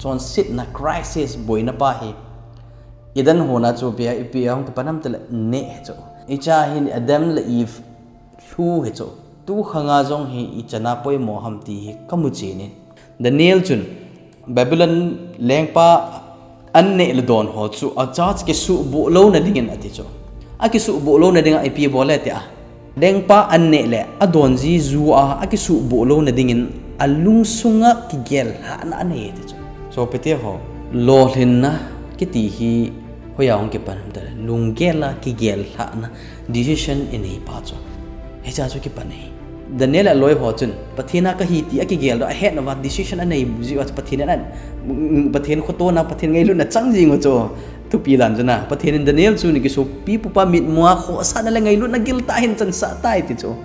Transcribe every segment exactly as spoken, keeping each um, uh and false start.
Chonsetna crisis boina pa hi Eden hon a chu ipi a, ipi a hung kipan ham tile neh hi chu. Hiche hi Adam le Eve lhu hi chu. Tu khang a jong hi ichan a poimo ham ti hi kamu chen in. Daniel chun Babylon lengpa an neh le don ho chu acha kisuhbuh louna dingin ati chu. Akisuhbuh louna dinga ipi bol e tia. Lengpa an neh le adon ji ju a akisuhbuh louna dingin alungsunga kigel lhahna anei ti chu. Sopite ho, lolhinna kiti hi hoiya hung kipan ham tile, lunggel a kigel lhahna decision inei pa chu. Hiche chu kipan ahi. Daniel le aloi ho chun Pathen a kahi ti akigel doh, ahet nauva decision anei jiu a chu Pathen in an, Pathen khotona, Pathen ngailutna chang jing u chu thupi dan chu na. Pathen in Daniel chu ni kisopi pupa mitmu a khohsahna le ngailutna giltah a hin chansah tai ti chu.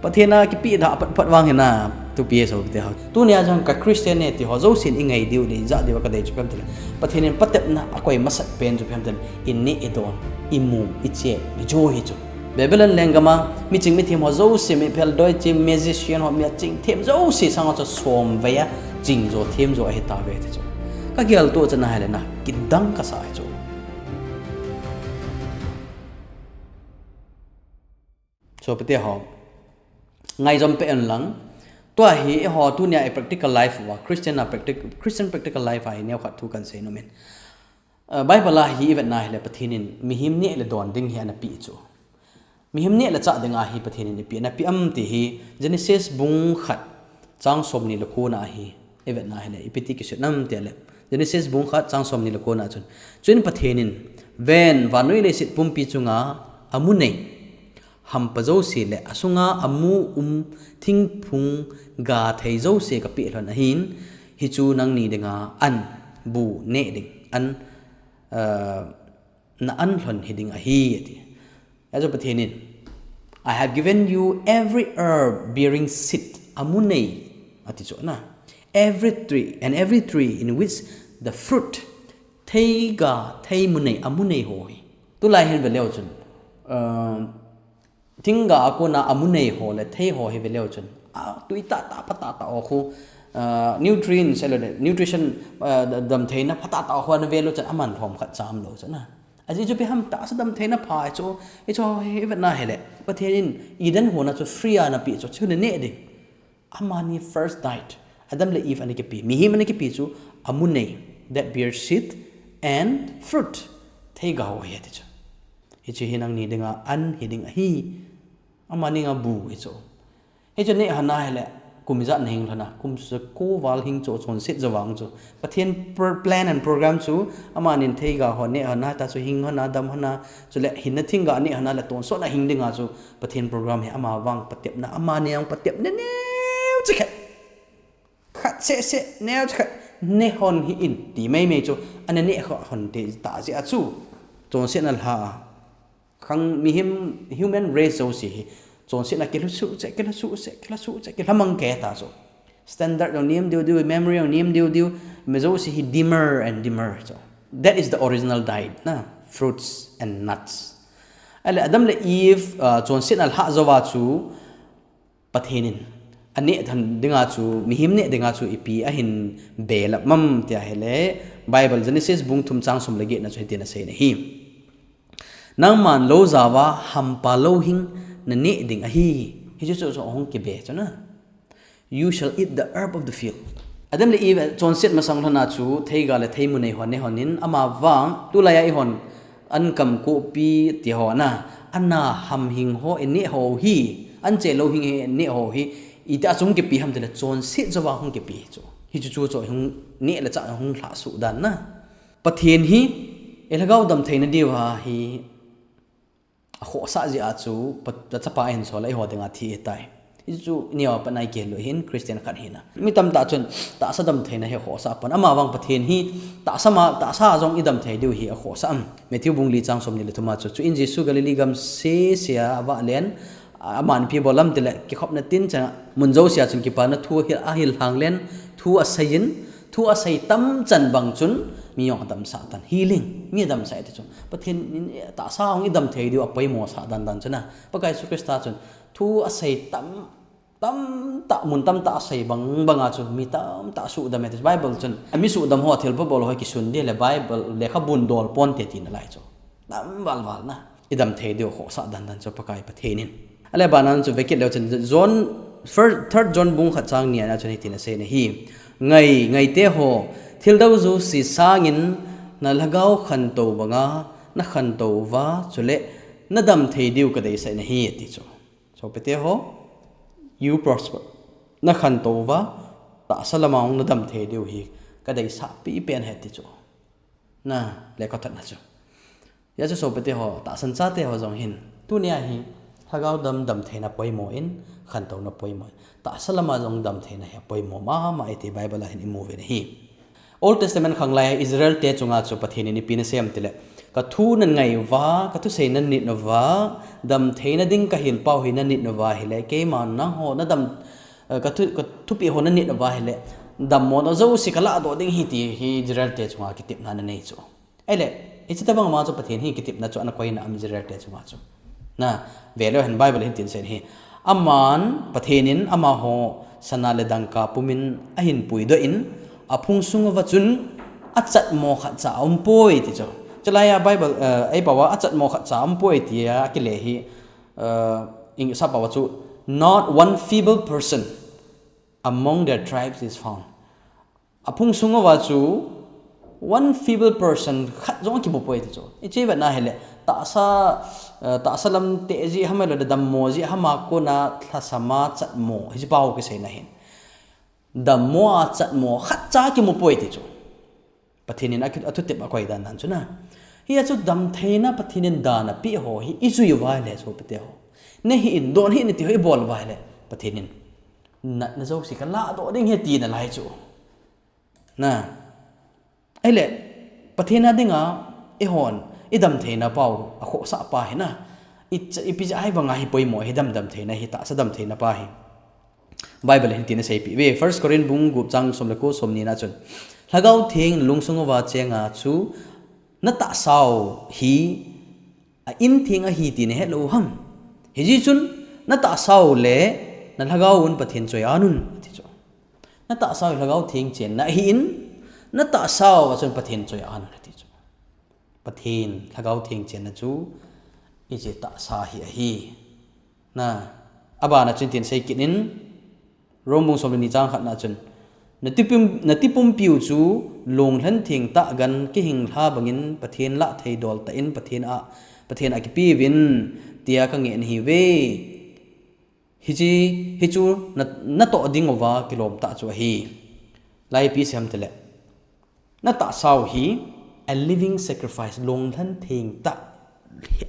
Pathen a kipeh da apatpat vang hi na, thupi e sopite ho. Tunia jong ka Christian e ti ho jousen ingai diu le ijah diu a kadei chu ipi ham tile, Pathen in patepna akoi masat pen chu ipi ham tile, ineh idon, imu, iche, ijo hi chu. Babylon lenggam a miching mithem ho jouse, miphel doiche, magician ho, mi aching them jouse sanga chu somvei a chingjo themjo ahitauve ti chu. Kagel toh chan ahile na, kidang kasa hi chu. Sopite ho, ngaijom peh un lang. Tua hi eiho tunia i practical life uva, Christian a practic-, Christian practical life a hi neokhat thu kahin sei nom in. Ah, Bible a hi ivetna hile Pathen in mihem neh le don ding hi anapeh chu. Mihem neh le chah dinga hi Pathen in ipi anapeh ham ti hi Genesis bung khat chang somni le kona hi ivetna hile ipi ti kiseina ham tile, Genesis bung khat chang somni le kona chun, chuin Pathen in, ven, vannoi leiset pumpi chunga amu nei hampa jouse le asunga amu um thingphung ga thei jouse kapeh lhon ahin, hichu nangni dinga an, bu neh ding an, ah, na an lhon hiding ahi, ati. Achu Pathen in, I have given you every herb bearing seed, amu nei, ati chu na. Every tree, and every tree in which the fruit, theiga, theimu nei, amu nei ho hi. Tulai hin veleu chun, um, thingga a kona amu nei ho le thei ho hi veleu chun, a, tui tahtah, pha tahtah ho khu, ah, nutrients, ahilou le, nutrition, ah, da-, damtheina pha tahtah ho ana veleu chun aman lhom khat cha umlou chu na. Ajeh chu ipi ham, tahsa damtheina pha chu, hichu hi ivetna hile, Pathen in Eden hon a chu free a anapeh chu, chu naneh ding. Amani first died. Adam le Eve ana kipe, mihem ana kipe chu amu nei, that bear seed and fruit. Theiga ho hi ati chu. Hiche hi nangni dinga an hiding ahi. Amani dinga bu hi chu. Hichu neh lhon ahile, kum ijat nahing lhon a, kum seko val hing chu chonset jo vang chu. Pathen pr-, plan and program chu, amanin theiga ho neh lhon a, ta chu hing lhon a, dam lhon a, chule hinna thingga neh lhon a le tonsot a hing dinga chu Pathen program hi ama vang patepna, amani ang patepna neocha khat. Khat seh seh neocha khat ne lhon hih in ti maimai chu, ana neh lhon ti tah jeh a chu. Chonsetna lha a. Khang mihem, human race jouse hi chonsetna kilha suh cheh, kilha suh cheh, kilha suh cheh, kilha mang kei ta chu. Standard jong nem diu diu, memory jong nem diu diu, mi jouse hi dimmer and dimmer chu. That is the original diet, na, fruits and nuts. Ahile Adam le Eve, ah, chonsetna lhah jouva chu Pathen in aneh lhon dinga chu, mihem neh dinga chu ipi ahin belap ham tia hile, Bible Genesis bung thum chang som le get na chu hitin asei na hi. Nangman lou jao a hampa louhing naneh ding ahi. Hichu chu, chu ahung kibe chu na. You shall eat the herb of the field. Adam le Eve chonset masang lhon a chu theiga le theimu nei ho ne lhon in, ama vang tulai a eihon an kam kopi ti ho na, ana ham hing ho ineh ho hi, an che louhing hi ineh ho hi, iti a chu hung kipe ham tile chonset jouva hung kipe chu. Hichu chu chu hung neh le chah hung lhah suh dan na. Pathen hi, i lhagao damtheina diuva hi, akhohsah jeh a chu, pa-, Chapa ahin sol a eiho dinga thi ahitai. Hichu, neo a pat a i kihil u hin, Christian khat hina. Mi tamtah chun, tahsa damtheina hi akhohsah pon. Ama vang Pathen hi, tahsa ma, tahsa jong i damthei diu hi akhohsah am. Matthew bung li chang somni le thum a chu, chuin Jesu Galilee gam sese a avah len, aman ipi abol ham tile, kikhopna tin chan a, mun jouse a chun kipana thu ahil, ahil lhang len, thu asei in, thu asei tam chan bang chun, mi jong adamsah tan. Healing, mi adamsah e ti chu. Pathen in, tahsa jong i damthei diu apoimo sah dan dan chu na. Pakai Jesu Christa chun, thu asei tam, tamtah, mun tamtah a sei bang banga chu mi tamtah suhdam e ti chu. Bible chun, a mi suhdam ho a thilpha bol ho kisun ding le Bible lekhabun dol ponte tina lai chu. Tam valval na. I dam thei diu khohsah dandan chu Pakai Pathen in. Ale bana chu vekit leu chun John, first, third John bung khat chang ni a chun hitin asei na hi. Ngai, ngaite ho, thil dang jouse sangin na lhagao khantou banga na khantou uva, chule na dam thei diu kadeisah na hi, ati chu. Sopite ho, you prosper. Na khantou uva, tahsa lama hung na dam thei diu hi kadeisah pipen ahi ti chu. Na, lekha thatna chu. Hijeh chun sopite ho, tahsan chate ho jong hin, tunia hi lhagao dam, dam theina poimo in, khantouna poimo in, tahsa lama jong dam theina hi apoimo mama e ti Bible a hin imu uve na hi. Old Testament khanglai a Israel te chunga chu Pathen in ipi ana sei em tile, ka thu na ngai uva, ka thusei na nit uva, dam theina ding ka hil pau hi na nit uva ahile, keima nangho na dam, eh, ka thu, ka thupeh ho na nit uva ahile, dammona jouse ka ladoh ding ahi ti hi Israel te chunga kitepna ana nei chu. Ahile, hiche tobang ma chu Pathen hi kitepna chu ana koi na am Israel te chunga chu. Na, ve leu hen Bible hin tin asei na hi. Aman, Pathen in amaho sana le dangka pumin ahin puidoh in, aphung sung uva chun achatmo khatcha aumpoi ti chu. Chulai a Bible, eh, eipao a achatmo khatcha aumpoi tia akile hi, eh, English a pao a chu, not one feeble person among their tribes is found. Aphung sung uva chu one feeble person khat jong akimu poi ti chu. Hiche vetna ahile, tahsa, eh, tahsa lam teh jeh ham ahilou le dammo jeh ham a kona lhasam a chatmo, hiche pa ho kiseina hin. Dammo a chatmo khatcha kimu poi ti chu. Pathen in aki-, athutep a koi dan dan chu na. Hia chu dam theina Pathen in dan apeh ho hi ijui uva ahile sopite ho, neh hih in, don hih in ati ho ibol uva ahile, Pathen in natna jouse ka ladoh ding ahi tina lai chu. Na. Ahile, Pathen a dinga, eihon, idam theina pau, akhohsah pa hi na. I, ipi jeh a hi banga hi poimo hi dam, dam theina hi, tahsa dam theina pa hi. Bible hin tin asei peh uve, First Corinth bung gup chang som le ko som ni na chun. Lhagao Theng nalungsung uva chenga chu, na tahsa u hi, a in theng ahi ti nahet lou u ham. Hijeh chun, na tahsa u le na lhagao un Pathen choi-an un, ati chu. Na tahsa u hi Lhagao Theng chenna ahin, na tahsa u a chun Pathen choi-an un, ati chu. Pathen Lhagao Theng chenna chu, hiche tahsa hi ahi. Na, abana chun tin asei kit in, Rom bung som le ni chang khatna chun, na tipum, na tipumpiu chu lunglhen thengtah gan kihing lha bangin Pathen lah thei dol tah in Pathen a, Pathen a kipeuvin, tia kangai nahiuve. Hiche, hichu na, natoh ding uva kilom tah chu ahi. Lai ipi asei em tile, na tahsa u hi a living sacrifice, lunglhen thengtah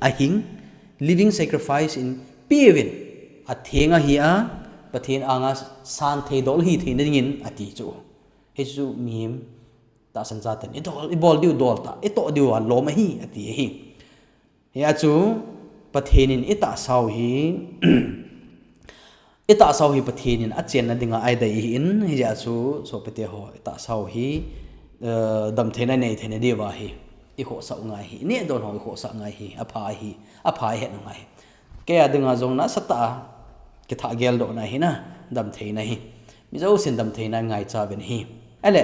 ahing, living sacrifice in peuvin, atheng ahi a, Pathen anga san thei dol hitheina dingin ati chu. Hichu mihem tahsan chaten idol, ibol diu dol tah, itoh diu alom ahi, ati ahi. Hia chu Pathen in itahsa u hi, itahsa u hi Pathen in achenna dinga eidei ahin, hijeh a chu sopite ho, itahsa u hi, eh, damtheina inei theina diuva hi, ikhohsah u ngai ahi, ineh don ho ikhohsah ngai ahi, apha ahi, apha ihet u ngai ahi. Keia dinga jong nasatah a, kithah geldohna ahi na, damtheina hi. Mi jousen damtheina ingaicha uvin ahi. Ahile,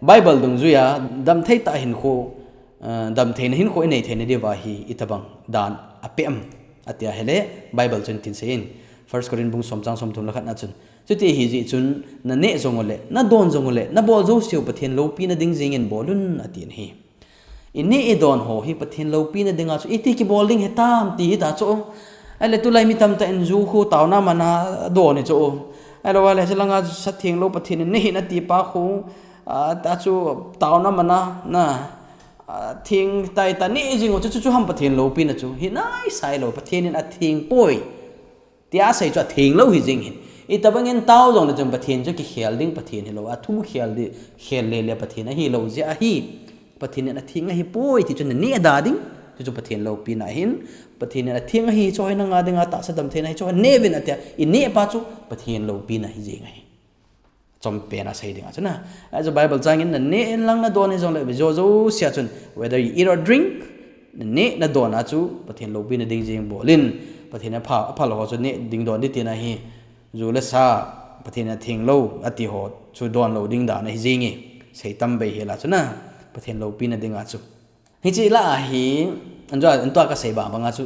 Bible dungjuia, damthei tah hinkho, eh, damtheina hinkho inei theina diuva hi, itobang dan apeh em, ati ahile, Bible chun tin asei in, First Corinth bung som chang somthum le khatna chun. Chuti ahijeh chun, naneh jong ule, nadon jong ule, nabol jouseu Pathen loupina ding jengin bol un, atin ahi. Ineh idon ho hi Pathen loupina dinga chu iti kibol ding hitam ti hita chu. Ahile tulai mi tamtah in ju khu taona mana don hi chu. Ahilou le chulanga chu sa thenglou Pathen in neh hih in ati pa khu, ah, ta chu taona mana na, ah, theng tai ta neh jing u chu, chu, chu ham Pathen loupina chu. Hi naisai lou, Pathen in atheng poi. Tia asei chu atheng lou hijeng hin. Itobangin tao jongle chun Pathen chu kikhel ding Pathen hilou, athu khel di, khel lele Pathen ahilou jeh ahi. Pathen in atheng ahipoi ti chu naneh da ding. Chu chu Pathen loupina ahin. Pathen in atheng ahi chu hi nanga dinga tahsa damtheina ahi chu neh uvin atia. Ineh pa chu Pathen loupina hijeng ahi. Chompen a sei dinga chu na. Achu Bible changin naneh inlang nadon hijongle, jo jousea chun, whether you eat or drink, naneh nadon a chu Pathen loupina ding jeng bol in, Pathen in apha, aphal ho chu neh ding don ding tina ahi. Ju le sa, Pathen a theng lou, ati ho chu don lou ding dan ahi jing e. Sei tam bei hi la chu na, Pathen loupina dinga chu. Hiche la a hi, an jo, an tua ka sei bang banga chu.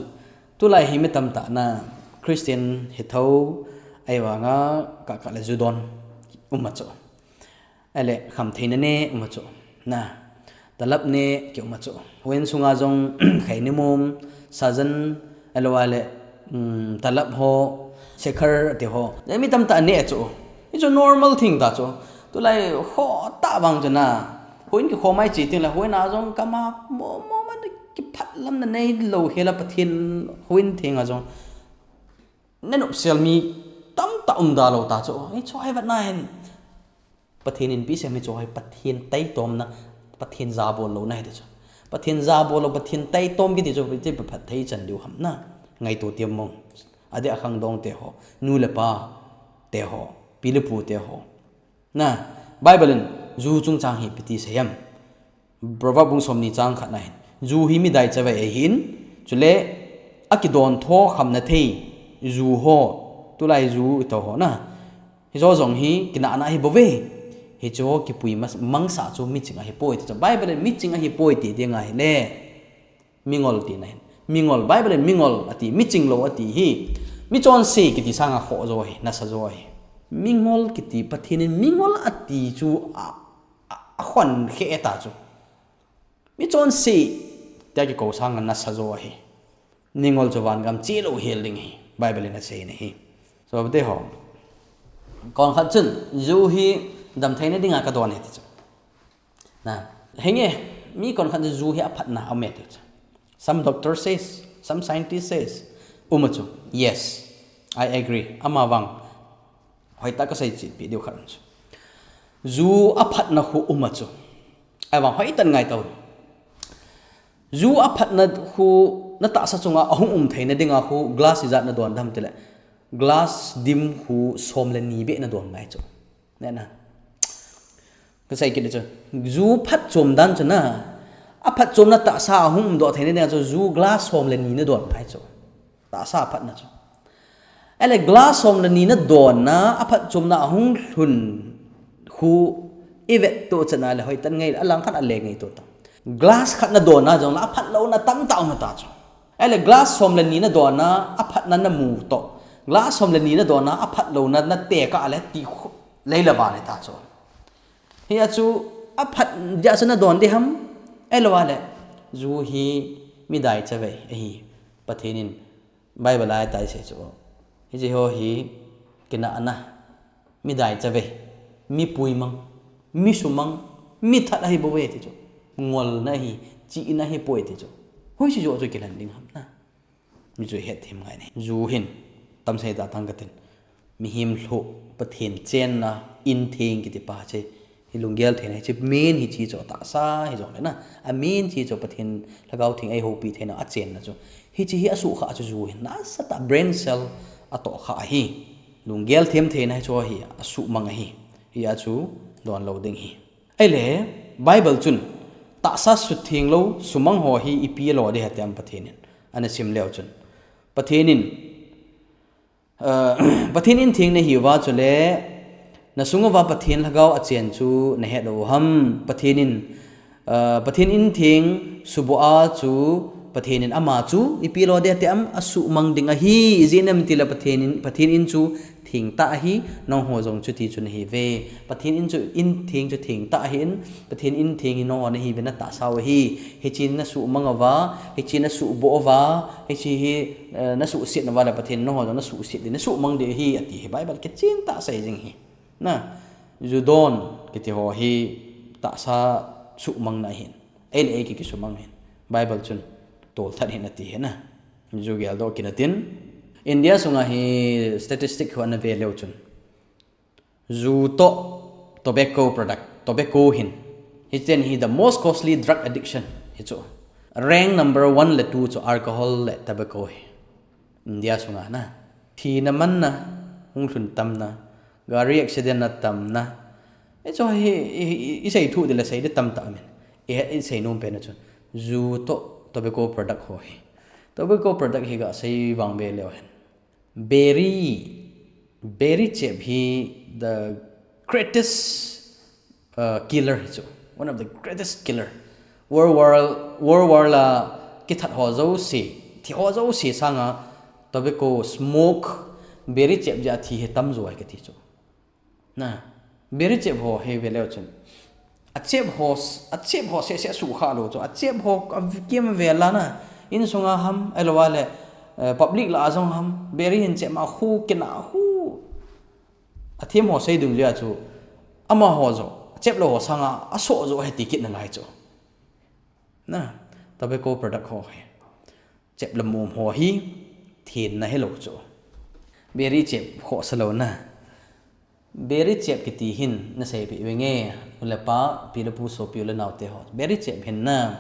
Tulai hi mi tamtah na Christian hi tho, ahivanga ka, ka le ju don um a chu. Ahile, khamtheina ne um a chu. Na, talab ne ki um a chu. Houin sunga jong khaini mum, sajan, ahilou le, um, talab ho, sekhar ati ho. Mi tamtah ne a chu. Hichu normal thing ta chu. Tulai ho tah bang chu na. Houin kikhom a iche teng le, houin a jong kama mo, mo ma kiphat lam na neilou hela Pathen houin theng a jong. Nenop sel mi tamtah um da lou ta chu. Hichu hai vat na hin. Pathen in pi sem hi chu hi Pathen taitomna, Pathen jabol louna hi ti chu. Pathen jabol lou, Pathen taitom kiti chu, ti phat thei chan diu ham na. Ngaito tiam mong. Adeh a khangdong te ho, nu le pa te ho, pi le pu te ho. Na, Bible in ju chungchang hi ipi ti sei em. Proverb bung somni chang khat na hin. Ju hi mi dai chavei ahin, chule akidon tho khamna thei ju ho, tulai ju ito ho na. Hijo jong hi kinahna ahi bouve. Hichu ho kipui mas-, mangsa chu miching ahi poi ti chu. Bible in miching ahi poi ti ding ahi le. Mingol tina hin. Mingol, Bible in mingol ati, miching lou ati hi. Michonse kiti sanga khoh jo ahi, nasa jo ahi. Mingol kiti, Pathen in mingol ati chu a, a, a khon khe ta chu. Michonse, tia kikou sanga nasa jo ahi. Mingol chu van gam che lou hel ding ahi. Bible in asei na hi. So, te ho. Kon khat chun, ju hi damtheina dinga ka don ahi ti chu. Na, henge, mi kon khat chu ju hi aphatna a um e ti chu. Some doctor says, some scientist says, um a chu. Yes, I agree. Ama vang, hoitah ka sei chetpi diu khat chu. Ju aphatna khu um a chu. Ahivang hoitah ngai tau. Ju aphatna khu na tahsa chunga ahung um theina dinga khu glass ijat na don dem ti le. Glass dim khu som le ni beh na don ngai chu. Nena. Ka sei kit le chu. Ju phatchom dan chu na. Aphatchomna tahsa ahung um doh theina dinga chu ju glass som le ni na don ngai chu. Tahsa aphatna chu. Ahile glass som le ni na donna, aphatchomna ahung lhun khu i vet to chana le hoitah ngai, alang khat a le ngai to ta. Glass khat na donna jong la aphat louna tamtah um ta chu. Ahile glass som le ni na donna, aphatna na mu to. Glass som le ni na donna, aphat louna na tekah le ti khu lei le van ahi ta chu. Hia chu aphat dia chu na don di ham. Ahilou le. Ju hi mi dai chavei ahi. Pathen in Bible a ahi tai sei chu. Hiche ho hi kinahna. Mi dai chavei. Mi puimang. Mi sumang. Mi that ahi bouve ti chu. Ngolna ahi. Chihna ahi poi ti chu. Hoiche joh chu kilhen ding ham na. Mi chu hetthem ngai nei. Ju hin. Tamsei ta tang katin. Mihem lhuh, Pathen chenna, in theng kiti pa che. Hi lunggel theina hi che main hi chi chu tahsa hi jong le na. A main chi chu Pathen Lhagao Theng eihoupi theina a chenna chu. Hiche hi asuhkhah chu ju hin nasatah brain cell atohkhah ahi. Lunggel them theina hi chu hi asuhmang ahi. Hia chu don lou ding ahi. Ahile Bible chun tahsa sutheng lou, sumang ho hi ipi alo ding ham ti ham Pathen in. Ana sim leu chun. Pathen in Aa, Pathen in theng nahiuva chule, nasunguva Pathen Lhagao achen chu nahet lou ham? Pathen in, aa, Pathen in theng suboh a chu, Pathen in ama chu ipi alo ding ham ti ham, asuhmang ding ahi, ijeh inem itile Pathen in, Pathen in chu thengtah ahi, nangho jong chuti chu nahiuve. Pathen in chu in theng chu thengtah ahin, Pathen in theng hi nangho nahiuve, natahsa u ahi. Hiche nasuhmang uva, hiche nasuhboh uva, hiche hi, eh, nasuhset uva le Pathen in nangho jong nasuhset ding, nasuhmang ding ahi, ati hi Bible kichentah asei jing ahi. Na, ju don kiti ho hi tahsa suhmangna ahin. Ei le ei ki, kisumang ahin. Bible chun tolthat ahin ati ahi na. Ju geldoh kit natin. India sunga hi statistic ho ana ve leu chun. Ju toh tobacco product, tobacco hin. Hichen hi the most costly drug addiction hi chu. Rank number one le two chu alcohol le tobacco hi. India sunga na. Thina manna, hung lhun tamna, gari accident na tamna. Hichu hi, i, i, isei thu ding le sei ding tamtah aum in. I, isei nom pen chu. Ju toh tobacco product ho hi. Tobacco product hi gasei vang ve leu hen. Biri, Beri chep hi the greatest uh, killer hi chu. One of the greatest killer. World War, World War la kithat ho jouse, thi ho jouse sanga tobacco smoke, beri chep jeh a thi hi tamjo ahi kati chu. Na, beri chep ho hi veleu chun. Achep ho, achep ho sese sukha lou chu. Achep ho akim vela na. Insunga ham, ahilouleh, eh, public la jong ham, beri hin chep ma khu kina khu. Athem ho sei dung jeh a chu. Amaho jo, achep lou ho sanga, asoh jo ahi ti kit nalai chu. Na, tobacco product ho hi. Chep le mom ho hi, thenna hilou chu. Beri chep khoh sa lou na. Beri chep kiti hin, nasei peh uvinge, u le pa, pi le pu, sopi u le naote ho. Beri chep hin na.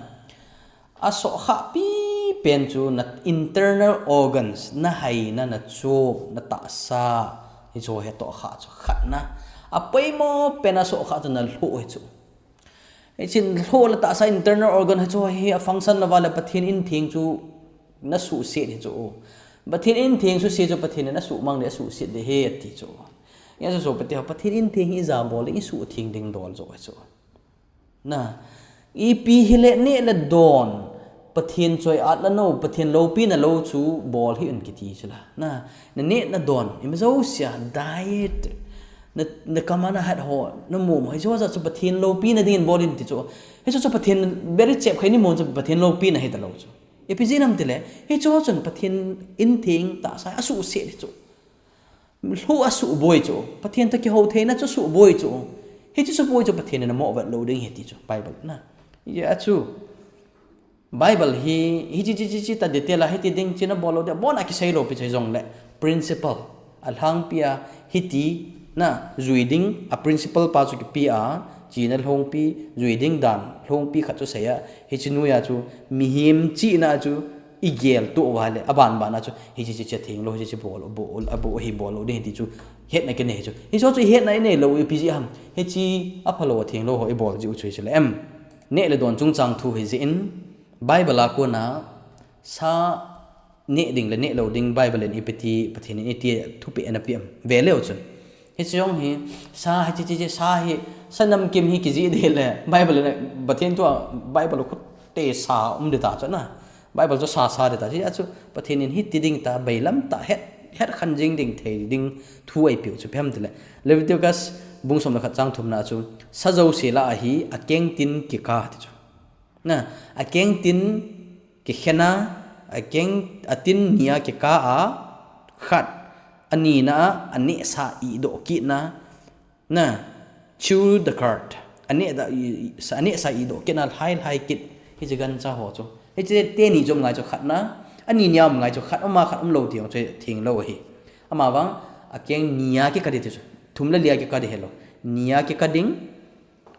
Asoh khah pipen chu na internal organs, na haina, na chop, na tahsa, hicho hi atoh khah chu khat na. Apoimo pen asoh khah chu na lhoh hi chu. Hichun lhoh le tahsa internal organ hichu hi a function lou va le Pathen in theng chu na suhset hi chu. Pathen in theng suhset chu Pathen in asuhmang le asuhset le he ati chu. Ija chu so Pathen, Pathen in theng hi ija bol le isuh theng ding dol jo hi chu. Na, ipi hile neh le don, Pathen choi-at la no, Pathen loupina lou chu bol hih un kiti chu la. Na, na neh na don, ima jousea, diet, na, na kam a na hat ho, na mom ho, hicho chu Pathen loupina dingin bol in ti chu. Hicho chu Pathen, beri chep khai ni mom chu Pathen loupina hita lou chu. Ipi jeh ham tile, hicho chun Pathen in theng tahsa asuhset hi chu. Lhoh asuh boi chu, Pathen toh kihou theina chu asuh boi chu. Hichu asuh boi chu Pathen in amo vet lou ding ahi ti chu, Bible na. Ija chu, Bible hi, hichi, chi, chi, chi, ta detail a, hiti ding, china bol lou ding, abon a kisei lou pi chu hijongle, principle, alhangpi a, hiti, na, jui ding, a principle pa chu kipe a, china lhongpi, jui ding dan, lhongpi khat chu sei a, hichi noiya chu, mihem chihna chu, igel tuh uva le, aban ban a chu, hichi chi chi theng lou, hichi chi bol, bol, abol hi bol lou ding ti chu, hetna kinei chu. Hicho chu hetna inei lou, ipi jeh ham, hichi aphalou theng lou ho ibol jiu chu hichu le em. Neh le don chungchang thu hi jeh in, Bible a kona, sa neh ding le neh lou ding Bible in ipi ti, Pathen in iti thupeh ana pe em. Veleu chun. Hichi jong hi, sa hichi chi chi, sa hi, sa namkim hi kijih ding le, Bible in, Pathen thu a, Bible khu te sa um ding ta chu na. Bible chu sa sa ding ta, hichu Pathen in hiti ding ta, bailam ta, het, het khan jing ding, thei ding, thu eipeu chu ipi ham tile. Leviticus bung som le khat chang thumna chu, sa jouse lah a hi, akeng tin kikah ti chu. Na, akeng tin kikhen a, akeng, atin ni a kikah a, khat, anina a, anehsa ihdoh kitna, na, chew the cud. Aneh da, i, i, sa, anehsa ihdoh kitna, lhai lhai kit. Hichi gancha ho chu. Hichi teni chu um ngai chu khat na. Ani ni a um ngai chu khat, ama khat um lou ti jong chu theng lou ahi. Ama vang, akeng ni a kikah ding ti chu. Thum le li a kikah ding hilou. Ni a kikah ding.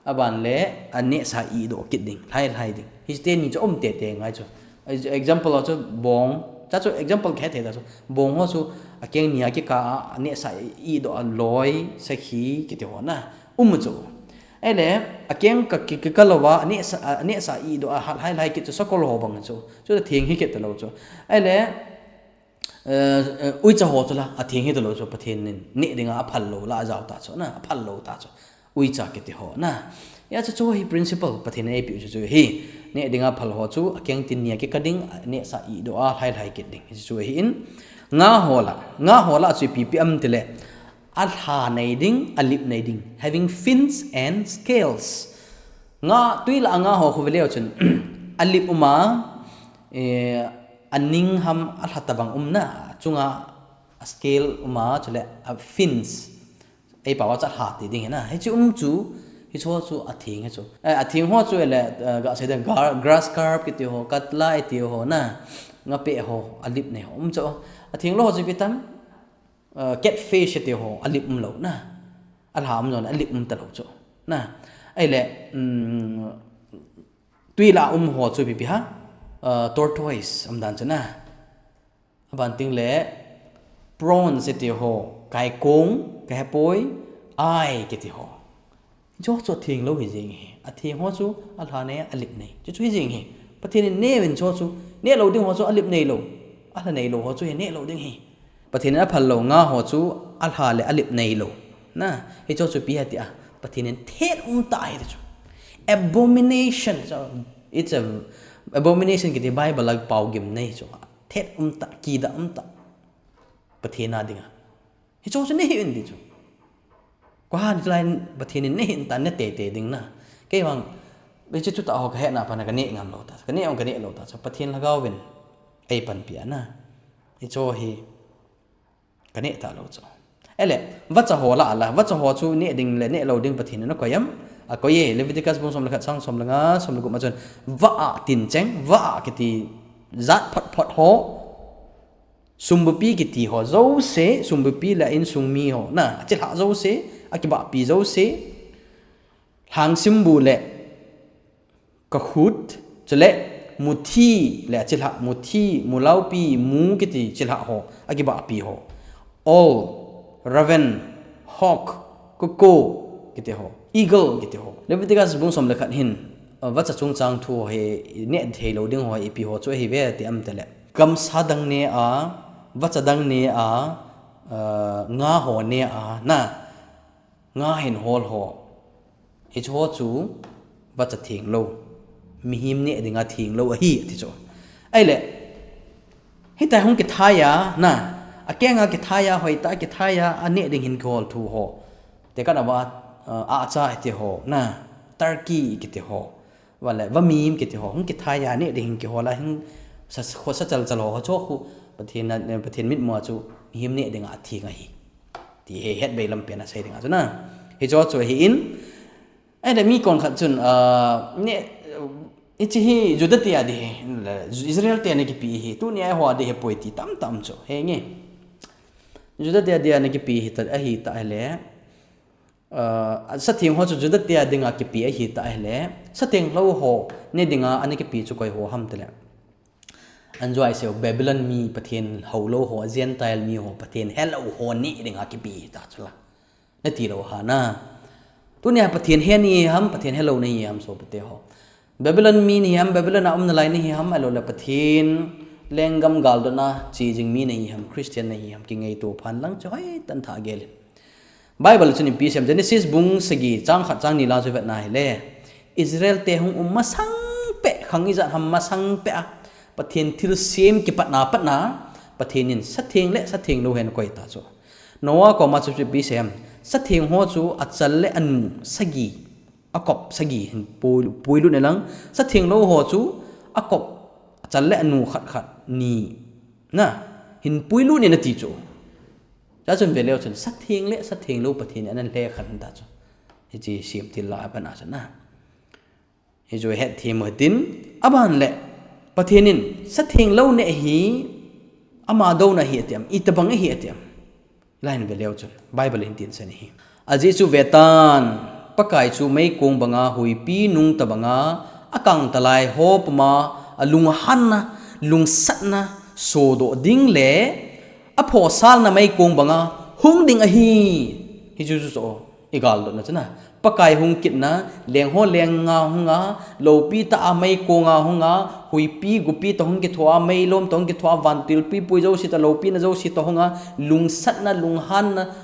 Aban le, anehsa ihdoh kit ding. Lhai lhai ding. Hichi teni chu um tete ngai chu. Example ho chu bong, cha chu example khat thei ta chu. Bong ho chu akeng ni a kikah a, anehsa ihdoh a loi, sakhi, kiti ho na. Um chu. Ahile, akeng kah ki, kikah lou va, anehsa, anehsa ihdoh a, hat lhai lhai kit chu sakol ho bang chu. Chu theng hi kit ta lou chu. Ahile, eh, eh, uicha ho chu la, atheng hi ta lou chu, Pathen in neh ding a aphal lou la, ajao ta chu, na, aphal lou ta chu. Uicha kiti ho, na. Ija chu chu hi principle, Pathen in eipeh chu chu hi. Neh ding a phal ho chu, akeng tin ni a kikah ding, anehsa ihdoh a, lhai lhai kit ding. Hichu chu hi in, nga ho la, nga ho la chu ipi ipi ham tile, alha nei ding, alip nei ding. Having fins and scales. Nga, tui la nga ho khu veleu chun, alip um a, eh, aning ham alha tabang um na, chunga a scale um a, chule a fins. Ei pao a chu alha ti ding hi na. Hichi um chu, hicho chu atheng hi chu. Eh, atheng ho chu ele, eh, gasei ding gar-, grass carp kiti ho, katla iti ho na, nga peh ho, alip nei ho. Um chu, atheng lou ho chu ipi ham, eh, catfish iti ho, alip um lou na. Alha um jong, alip um ta lou chu. Na, ahile, um, tui la um ho chu ipi ipi ham, eh, tortoise, um dan chu na. Aban teng le, prawns iti ho, kaikong, kahepoi, ai kiti ho. Hicho chu atheng lou hi jeng hi. Atheng ho chu alha nei, alip nei. Chu chu hi jeng hi. Pathen in neh uvin hicho chu, neh lou ding ho chu alip nei lou. Alha nei lou ho chu hi neh lou ding hi. Pathen in aphal lou nga ho chu alha le alip neilou. Na, hicho chu ipi ham tia, Pathen in thet umtah ahi ti chu. Abomination. So, it's a abomination kiti Bible a pao gimnei chu. Thet umtah, kidah umtah. Pathen a dinga. Hicho chu nehih un ti chu. Koihan chulai Pathen in nehih un ta, neteitei ding na. Kei vang, hiche thutah ho kahetna phat na kaneh ngam lou ta. Kaneh jong kaneh lou ta. Chu Pathen Lhagao vin eipanpi ana. Hicho hi kaneh talou chu. Ahile, vacha ho lah a la, vacha ho chu neh ding le neh lou ding Pathen in akoi am? Akoi e. Leviticus bung som le khat chang som le nga, som le gup ma chun, vah a tincheng, vah a kiti jat photphot ho, sumbupi kiti ho jouse, sumbupi le a insung mi ho, na, achilhah jouse, akibahpi jouse, lhangsimbu le kakhut, chule muthi le achilhah, muthi, mulaupi, mu kiti chilhah ho, akibahpi ho. Owl, raven, hawk, cuckoo kiti ho, eagle kiti ho. Leviticus bung som le khat hin, uh, vacha chungchang thu hi neh theilou ding ho ipi ho chu ahi ve ti am tile, gamsa dang ne a, vacha dang ne a, uh, nga ho ne a, na, nga hin hol ho. Hicho chu vacha thenglou, mihem neh dinga thenglou ahi, ati chu. Ahile, hitia hung kithai a, na, akenga kithai a, hoitah a kithai a, aneh ding hin kihol thu ho. Tekah na va, uh, ahcha kiti ho, na, turkey kiti ho. Vale, vamim kiti ho, hung kithai a neh ding hin kihol a, hin sa, khosa chalchal ho, hicho khu, Pathen a, Pathen mitmu a chu, mihem neh dinga atheng ahi. Ti hi hetbei lampen a sei dinga chu na. Hicho chu ahin, ahile mi konkhat chun, ah, neh, hiche hi Juda te a ding ahi, Israel te a ana kipe ahi, tunia eiho a ding ahipoi ti tamtah um chu, henge. Juda te a ding ana kipe ahi ta, ahi ta ahile, ah, satheng ho chu Juda te a dinga kipe ahi ta ahile, satheng lou ho neh dinga ana kipe chu koi ho ham tile, anjoi seu Babylon mi, Pathen houlou ho, Gentile mi ho, Pathen helou ho neh dinga kipe ta chu la. Nati lou ham na. Tunia Pathen he nahi ham, Pathen helou nahi ham, sopite ho. Babylon mi nahi ham, Babylon a um nalai nahi ham, ahilouleh Pathen lenggam galdotna che jing mi nahi ham, Christian nahi ham, kingaito phat lang chu hoitah in thah gel in. Bible chun ipi asei em, Genesis bung sagi chang khat chang ni lang chu vetna hile, Israel te hung um masang pet, khang ijat ham masang pet a, Pathen thilsem kipatna patna, Pathen in satheng le satheng lou hi ana koi ta chu. Noah koma chu ipi asei em, satheng ho chu achal le anu sagi, akop sagi hin pui, puilut in lang, satheng lou ho chu akop, achal le anu khat khat ni, na, hin puilut in ati chu. Chuchun veleu chun, satheng le satheng lou Pathen in ana lhekhen ta chu. Hiche semtil la a pat a chu na. Hichu hetthem u hitin, aban le, Pathen in, satheng lou neh hi, ama douna ahi ati em, itobang ahi ati em. Lai hin veleu chun, Bible in tin asei ahi. Ajeh chu vetan, Pakai chu meikong banga huipi nung tobanga, akang talai ho puma, alunghanna, lungsatna, sodoh ding le, aphotsalna meikong banga, hung ding ahi. Hichu chu chu, igaldotna chu na. Pakai hung kitna, leng ho lenga hunga, loupi tah a meikong a hunga, huipi gupi toh hung kithoa, meilom toh hung kithoa, vantilpi pui jouse toh, loupina jouse toh hunga, lungsatna, lunghanna,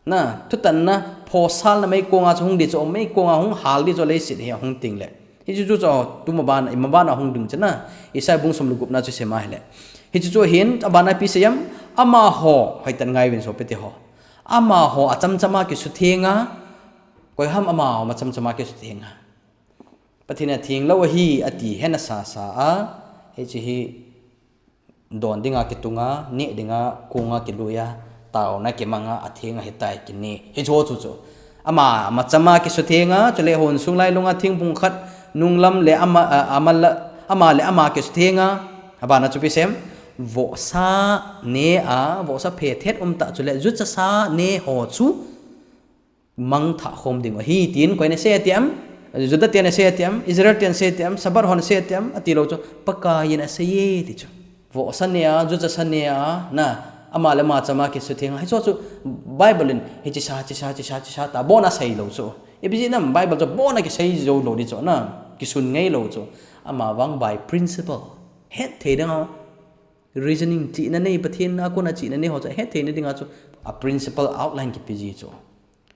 na, thutanna, photsalna meikong a chu hung ding chu, meikong a hung hal ding chu leiset hi ahung teng le. Hichu chu chu, tu maban, maban a hung ding chu na, Isaiah bung som le gupna chu sim a hile. Hichu chu hin, aban a ipi asei em, amaho, hoitah in ngai uvin sopite ho. Amaho achamchama kisutheng a, Koi ham amaho machamchama kisutheng a. Pathen in atheng lou ahi ati hena sasa a, hiche hi don dinga kitunga, neh dinga konga kiluia, taona kimanga, atheng ahitai kiti. Hichu chu chu. Ama, amachama kisutheng a, chule hon sung lailunga thingphung khat, nunglam le ama, a, ama la, ama le ama kisutheng a, abana chu ipi asei em, vohsa ne a, vohsa phe thet umtah chule, juchasa ne ho chu, mangthah khom ding u ahi, tin koi in asei ati em, Juda ten asei ati em, Israel ten asei ati em, Sabbath hon asei ati em, ati lou chu, Pakai in asei e, ti chu. Vohsa ne a, juchasa ne a, na, ama le ama chama kisutheng a, hichu chu, Bible in, hiche sa, hiche sa, hiche sa, hiche sa, ta, abon a asei lou chu. Ipi jeh ham, Bible chu, abon a kisei jou lou ding chu, na, kisun ngei lou chu. Ama vang by principle. Hetthei ding a, reasoning chihna nei, Pathen a kona chihna nei ho chu ahet theina dinga chu a principle outline kipe ji chu.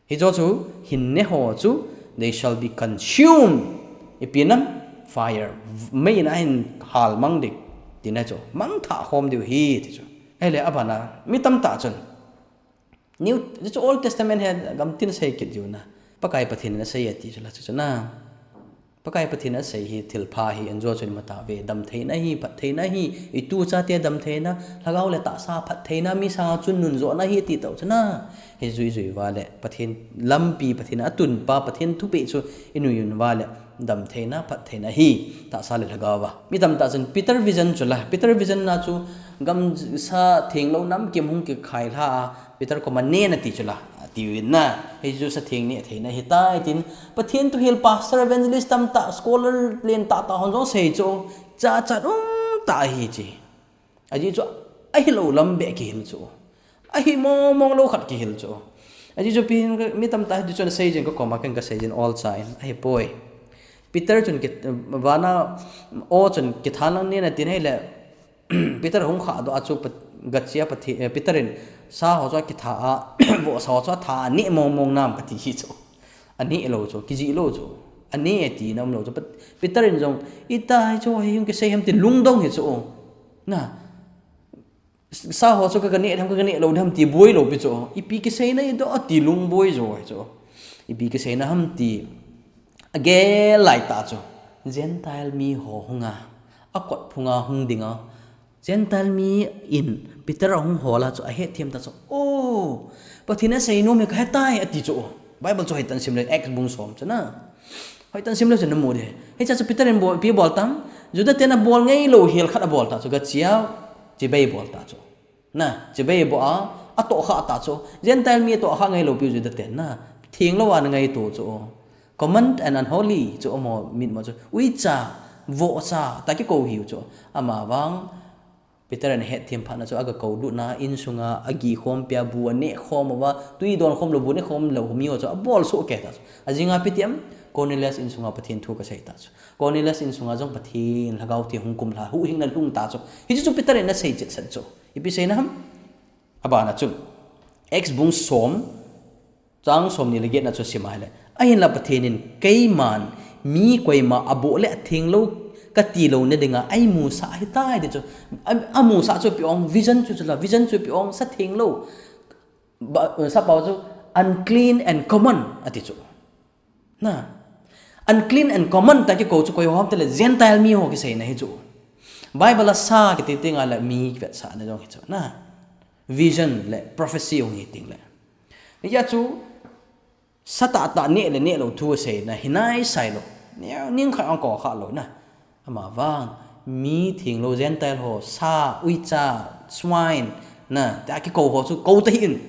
Hichu chu hin ne ho chu they shall be consumed. Ipi nam fire, mei in ahin hal mang ding tina chu, mangthah khom diu ahi ti chu. Ahile abana mi tamtah chun New, chu Old Testament hi gamtin sei kit jiu na. Pakai Pathen in asei ati chu la chu chu na. Pakai Pathen in asei hi thilpha hi anjo chun mata ve, damtheina hi, phattheina hi, itu chate damtheina, lhagao le tahsa phattheina, mi sanga chun nunjona hi ti tau chu na. Hi jui jui uva le Pathen lampi, Pathen atunpa, Pathen thupeh chu inui un uva le damtheina, phattheina hi tahsa le lhagao a. Mi tamtah chun Peter vision chu la, Peter vision na chu gamsa thenglou namkim hung kikhai lha a, Peter koma nen ati chu la, atiuvin na. Hichu sa theng neh theina ahitai tin, Pathen thuhil pastor, evangelist tamtah, scholar lentah tah hon jong sei chu, cha chat um tah ahi chi. Ajeh chu ahilou lam beh kihil chu. Ahi mong mong lou khat kihil chu. Ajeh chu pi hin mi tamtah hi chu na sei jin ka koma ken ka sei jin olcha in. Ahipoi. Peter chun ki, vana o chun kitha lang nen atin ahile, Peter hung khahdoh a chu Pat-, gachia Pathe-, eh, Peter in sa ho chu akitha a, vohsa ho chu atha a, aneh mong mong nam kati hi chu. Aneh lou chu, kijih lou chu. Aneh tina umlou chu. Pat-, Peter in jong, ita hi chu hei hung kisei ham ti lungdong hi chu. Na, sa ho chu ka, ka neh ham, ka, ka neh lou ham ti boi lou pi chu. Ipi kiseina idoh ti lungboi jo hi chu. Ipi kiseina ham ti agel lai tah chu. Gentile mi ho hunga, akot phunga hung dinga, Gentile mi in Peter ahung hol a chu ahetthem ta chu, o, Pathen asei nom hi kahetai ati chu. Bible chu hoitah in sim le Acts bung som chu na. Hoitah in sim le chu namu ding. Hiche chu Peter in bol, ipi bol tam, Juda ten abol ngai lou hel khat abol ta chu, gachia, chibai bol ta chu. Na, chibai bol a, atohkhah ta chu. Gentile mi atohkhah ngai lou piu Juda ten na. Thenglou a na ngaito chu. Common and unholy chu amaho mitmu chu. Uicha, vohcha, tia kikou hiu chu. Amavang, Peter in ahetthem phat na chu, aga kou lut na, insunga, agih khom pia bu, aneh khom uva, tui don khom lou, bu neh khom lou, mi ho chu, abol soh kei ta chu. Ajing a ipi ti am, Cornelius insunga Pathen thu kasei ta chu. Cornelius insunga jong Pathen Lhagao Theng hung kum lha, huhhingna lhung ta chu. Hichu chu Peter in asei chetchet chu. Ipi seina ham? Abana chu. Acts bung som, chang somni le get na chu sim a ahile. Ahinla Pathen in keiman mi koima aboh le athenglou kati louna dinga eimusah ahitai ti chu. A, amusah chu ipi ong, vision chu chu la, vision chu ipi ong, sa thenglou. Ba, sappao chu unclean and common ati chu. Na. Unclean and common tia kikou chu koi ho ham tile Gentile mi ho kiseina hi chu. Bible a sa kiti tenga le mi kivetsahna jong hi chu. Na. Vision le prophecy jong hi ting le. Hijeh a chu sa tahtah neh le neh lou thu aseina hi naisai lou. Neo, ningkhat ong kou kha lou na. Amavang, mi thenglou Gentile ho, sa, uicha, swine, na, tia kikou ho chu kou tahih in.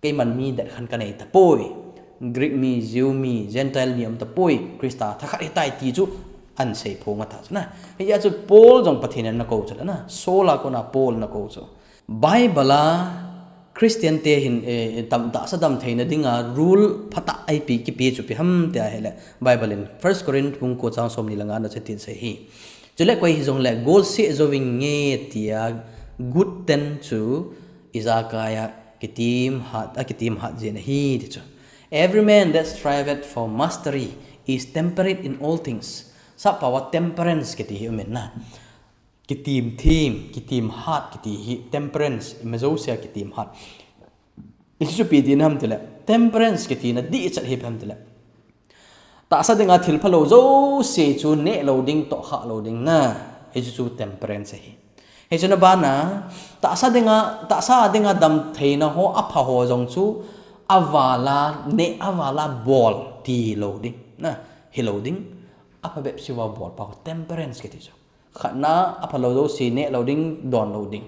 Keiman mi det khan kanei tapoi. Greek mi, Jew mi, Gentile mi um tapoi. Christa thakhat hitai ti chu ahin seiphong a ta chu na. Hijeh a chu Paul jong Pathen in ana kou chu la na. Saul a kona Paul ana kou chu. Bible a Christian te hin, eh, tam, tahsa damtheina dinga rule phatah a ipi kipe chu ipi ham tia ahile. Bible in First Corinth bung ko chang somni le nga na chu hitin asei hi. Chule koi hijongle golseh jouving nge tia gut ten chu ijakai a kitim hat, akitim hat jin ahi ti chu. Every man that striveth for mastery is temperate in all things. Sappao a temperance kiti hi um in na. Kitim them, kitim hat kiti hi temperance, ima jousea kitim hat. Hichu ipi tina ham tile, temperance kitina dihchet hi ipi ham tile. Tahsa dinga thil phalou jouse chu neh lou ding, tohkhah lou ding na. Hichu chu temperance ahi. Hichu na bana, tahsa dinga, tahsa dinga damtheina ho, apha ho jong chu avala neh, avala bol ti lou ding na. Hilou ding, aphabep seuva bol pa temperance kiti chu. Khatna, aphalou jouse neh lou ding, don lou ding.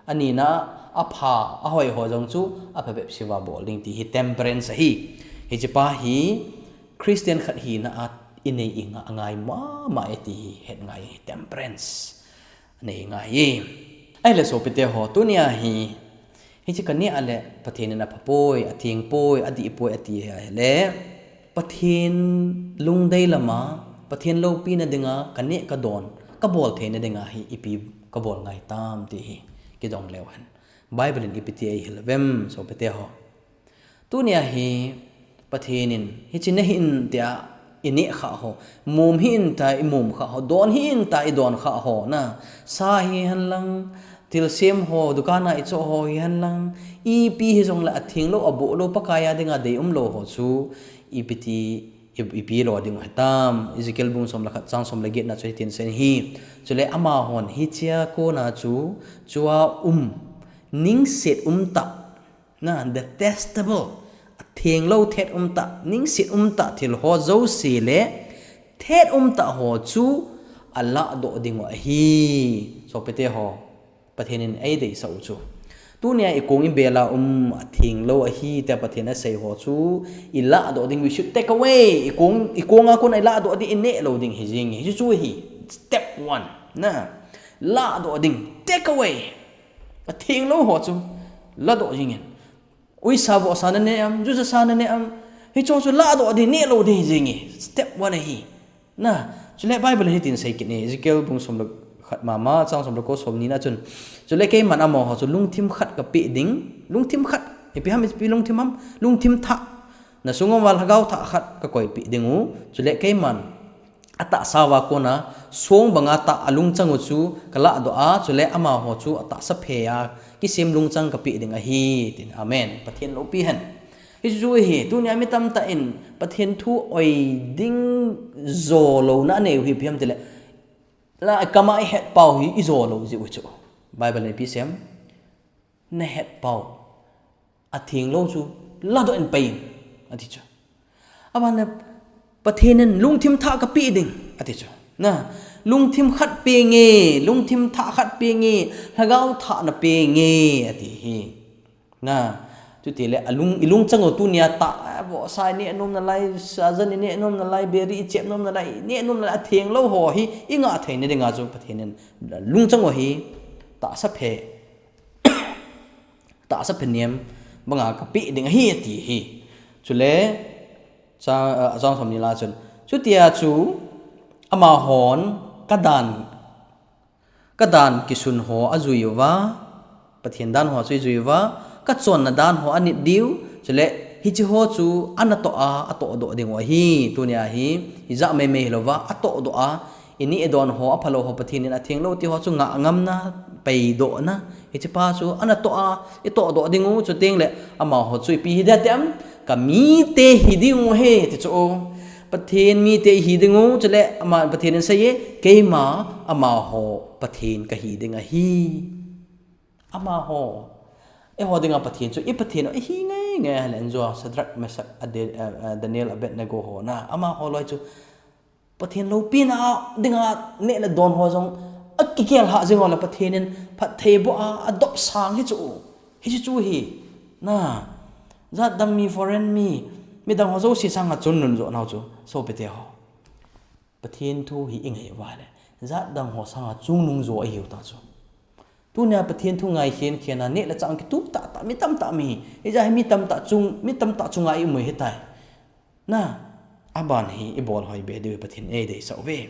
Anina, apha, ahoi ho jong chu, aphabep seuva bol ding ti hi temperance ahi. Hiche pa hi, Christian khat hina a inei inga, angai mama e ti hi, het ngai hi temperance. Anei ngai e. Ahile sopite ho, tunia hi, Hiche kaneh a le Pathen in aphapoi, athengpoi, adihpoi ati ahile, Pathen lungdei lama, Pathen loupina dinga kaneh kadon, kabol theina dinga hi ipi kabol ngai tam ti hi kidong leu hen. Bible in ipi ti eihil uvem, sopite ho. Tunia hi Pathen in hichi nahin tia ineh kha ho, mum hih in tia imum kha ho, don hih in tia idon kha ho na. Sa hihen lang, thilsem ho, dukan a ichoh ho hihen lang, ipi hijongle atheng lou, aboh lou, Pakai a dinga deium lou ho chu ipi ti, i, ipi lo ding u hitam. Ezekiel bung som le khat chang som le get na chu hitin asei in ahi. Chule amahon hichea kona chu, chua um, ningset um tah, na, detestable, atheng lou, thet um tah, ningset um tah thil ho jouse le thet um tah ho chu alah doh ding u ahi. Sopite ho, Pathen in eideisah u chu, tunia ikong ibel a um atheng lou ahi tia Pathen asei ho chu ilah doh ding, we should take away. Ikong, ikong a kon a ilah doh ding, ineh lou ding hi jing hi. Hichu chu hi step one na. Lah doh ding, take away. Atheng lou ho chu lah doh jing in. Uisa vohsa naneh am, jusa sa naneh am, hicho chu lah doh ding, neh lou ding jing hi. Step one ahi. Na, chule Bible in hitin asei kit in, Ezekiel bung som le khat mama, chang som le ko, som ni na chun. Chule keiman amaho chu lungthim khat kapeh ding, lungthim khat, ipi ham, ipi lungthim ham, lungthim thah. Nasung uva lhagao thah khat kakoipeh ding u. Chule keiman atahsa uva kona song banga tah alungchang u chu kalah doh a, chule amaho chu atahsa phe a kisem lungchang kapeh ding ahi, tin. Amen. Pathen loupi hen. Hichu chu hi, tunia mi tamtah in Pathen thu oi ding jo louna anei u hi ipi ham tile, la, kama ihet pau hi ijo lou jiu chu. Bible in ipi asei em? Nahet pau atheng lou chu lah doh in pei in, ati chu. Aban le Pathen in lungthim thah kapeh ding, ati chu. Na, lungthim khat peng e, lungthim thah khat peng e, lhagao thah na peng e, ati hi. Na, chutile alung, ilungchang u tunia tah, eh, vohsa ineh nom nalai, sajan ineh nom nalai, beri ichep nom nalai, ineh nom nalai, atheng lou ho hi ingah theina dinga chu Pathen in lungchang u hi tahsa phe, tahsa phe nem banga kapeh ding ahi, ati hi. Chule, cha, ah, chang som ni la chun, chutia chu amahon kadan, kadan kisun ho ajui uva, Pathen dan ho chu ajui uva, kachonna dan ho anit diu, chule hiche ho chu anatoh a, atoh doh ding u ahi. Tunia hi, ijat maimai hilouva, atoh doh a, ineh idon ho, aphalou ho, Pathen in atheng lou ti ho chu ngah ngamna, peidohna, hiche pa chu anatoh a, itoh doh ding u, chuteng le amaho chu ipi hi ding ham, kamite hi ding u ahi, ti chu. Pathen mite ihi ding u, chule ama Pathen in asei e, keima amaho Pathen kahi ding ahi. Amaho, eiho dinga Pathen chu, i Pathen u ihi ngai ngai ahile, injo Shadrach, Meshach, Ade-, eh, eh, Daniel, Abednego ho na, amaho loi chu Pathen loupina dinga neh le don ho jong akikel hah jing ho le Pathen in phatthei boh a, adop sang hi chu, hiche chu hi. Na, jatdang mi, foreign mi, midang ho jouse sanga chungnung jo nau chu, sopite ho. Pathen thu hi ingai uva le, jatdang ho sanga chungnung jo ahiu ta chu. Tunia Pathen thu ngai khen khen a neh le chah kitup tah tah, mi tamtah mi. Ijat hi mi tamtah chung, mi tamtah chunga i um u hitai. Na, aban hi ibol hoi be diu Pathen in eideisah uve.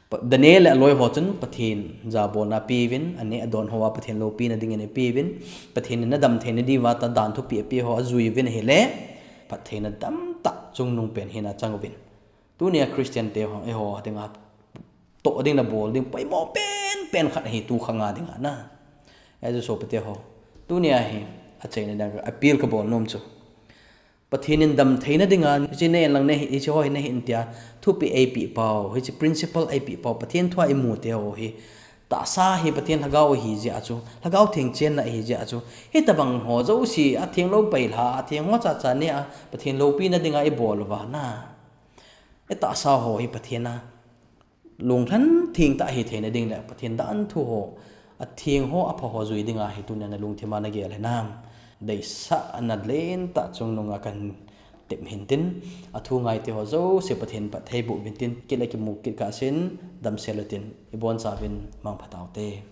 Pa-, Daniel le aloi ho chun Pathen jabolna apeuvin, aneh adon hoa Pathen loupina dingin apeuvin, Pathen in nadam theina diuva tah dan thupeh ape ho ajui uvin ahile, phattheina tamtah chungnung pen hina achang uvin. Tunia Christian te ho, eiho dinga toh ding le bol ding poimo penpen khat ahi tu khanga dinga na. Ahi chu sopite ho, tunia hi achaina dinga appeal kabol nom chu, Pathen in damtheina dinga, hiche neh inlang nahi, hiche ho hi nahin tia thupeh eipeh pau, hiche principle eipeh pau, Pathen thua imu te ho hi, tahsa hi Pathen lhagao ahi jeh a chu, Lhagao Theng chenna ahi jeh a chu, hitobang ho jouse, atheng lou pailha, atheng ho chacha neh a, Pathen loupina dinga ibol uva na, itahsa ho hi Pathen a lunglhen thengtah hitheina ding le Pathen dan thu ho, atheng ho, apha ho jui dinga hi tunia nalungthima nagel hinam? Deisahna lentah chungnunga kahin tep hintin, athu ngaite ho jouse Pathen in phatthei boh uvin tin, kile kimu kit kahsen, damsel utin, ibonchauvin mangpha taute.